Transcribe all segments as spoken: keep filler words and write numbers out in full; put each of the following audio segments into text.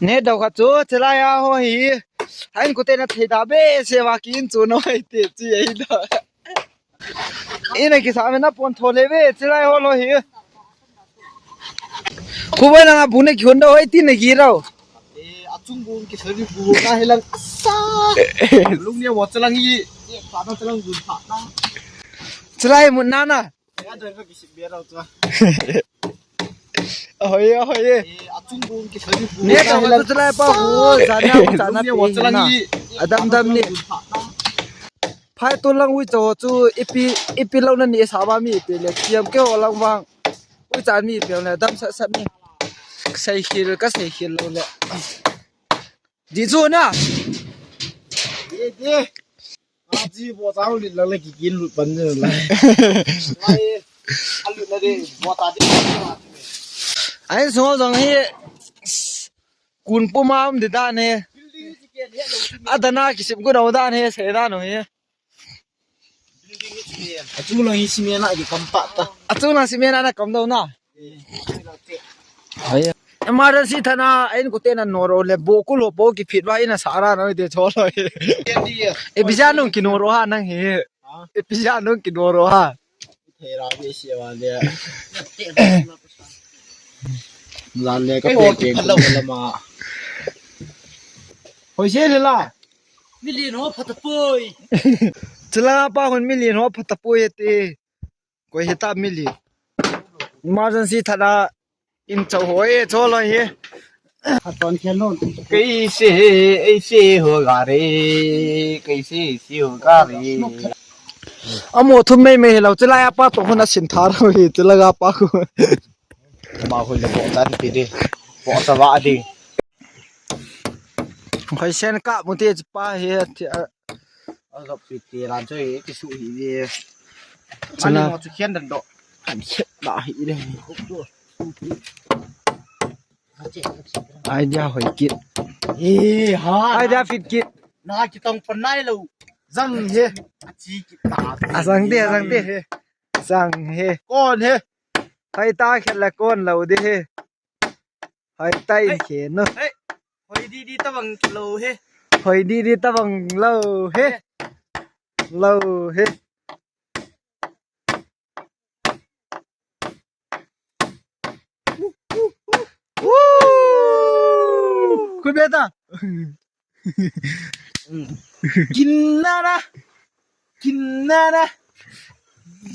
Ne dau kha chu, chulai a ho hi. Hain kute na thei da be, se wa kin chu no hai te chi ai da. Ina kisa me na pon tho le be, chulai ho lo hi. Khu bai na bu ne ki hon da hoi ti ne ki rau. Eh, achung bu ki sari bu na he lang sa. Lung ne wa chalang hi. Ye pa na chalang bu pa na. Chulai mu na na. Ya da ki si be rau chu. Ahoye, ahoye. Eh, achung bu ki sari bu. Ne ta wa chulai pa hu, jana, jana pe na. Adam dam ni. Phai to lang ui cho chu ipi, ipi lo na ni sa ba mi pe le. Kiam ke ho lang bang. Ui cha mi pe le dam sat sat ni. Sei khil ka sei khil lo le. Di chu na. Di, di. Aji bo ta lit lang le ki kin lut pan ni la. Ai, a lut na de, bo ta de. Ai so jong hi kun pu ma um de dan he. Adana ki sim ku no dan he, se dan ho he. Achu lang hi cement a ki kam pa ta. Achu lang cement a na kam do na. Hai. Emergency thana, ain ko tena noro le bo ku lo po ki phit wa ina sara no de cho lo. E bijan nung ki noro ha nang he. E bijan nung ki noro ha. Thera be se wa le. Lan le ka pe ke ko la ma. Hoi se le la. Million ho phatapoi. Chulai pa hon million ho phatapoi te. Koi hita million. Emergency thana in chau ho e cho lo he. Aton khen non. Kaise, aise hoga re. Kaise, aise hoga re. Amo thum mei mei lo chulai a pa to hon a sin thar ho he chulai a pa ko. Ma hoi le bo ta ti de. Bo ta wa de. Hoi sen ka mu te pa he. Alop pi te ran choi ki su hi ve. Chala. Ani mo chu khian dan do. Kan khian da hi le. Idea hoi kit. Eh, ha. Idea fit kit. Na ki tong pan nai lo. Jang he. Achi ki ta. Asang de, asang de he. Asang he. Kon he. Hai ta khel la kon lo de he. Hai ta in khe no. Hoi di di ta bang lo he. Hoi di di ta bang lo he. Lo he. Khu be ta. Kinnara. Kinnara.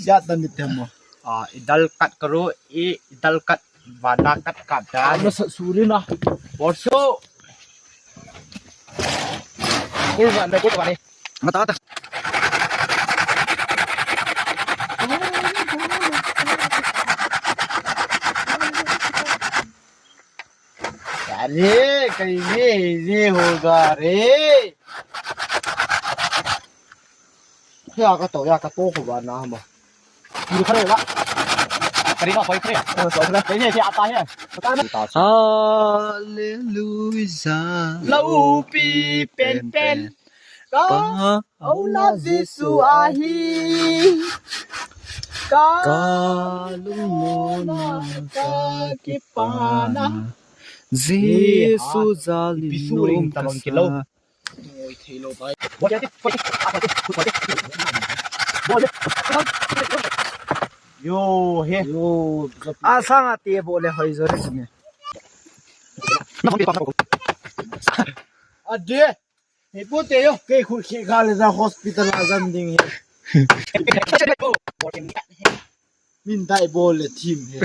Ya ta ni te mo. Ah, idal kat karo, i idal kat vana kat kat da. Ano sa suri na. Borso. Kul vana, kul vana. Mata ta. अरे, कैसे ऐसे होगा रे? Ya ka to, ya ka to ko ba na ma. Ni khare ba. Kari na koi khare. Oh, so khare. Kaise, kaise aata hai? Pata nahi. Hallelujah. Lau pi pen pen. Ka Auna Jesu ahi. Ka lungmona ka kipana. Jesu jal in nung kasa. Yo, he. Yo. Asang ati bole hoi jori sini. Ade. Hei, pote yo, kei khut khe kha le ja hospital a jan ding hi. Min dai bol le thim hi.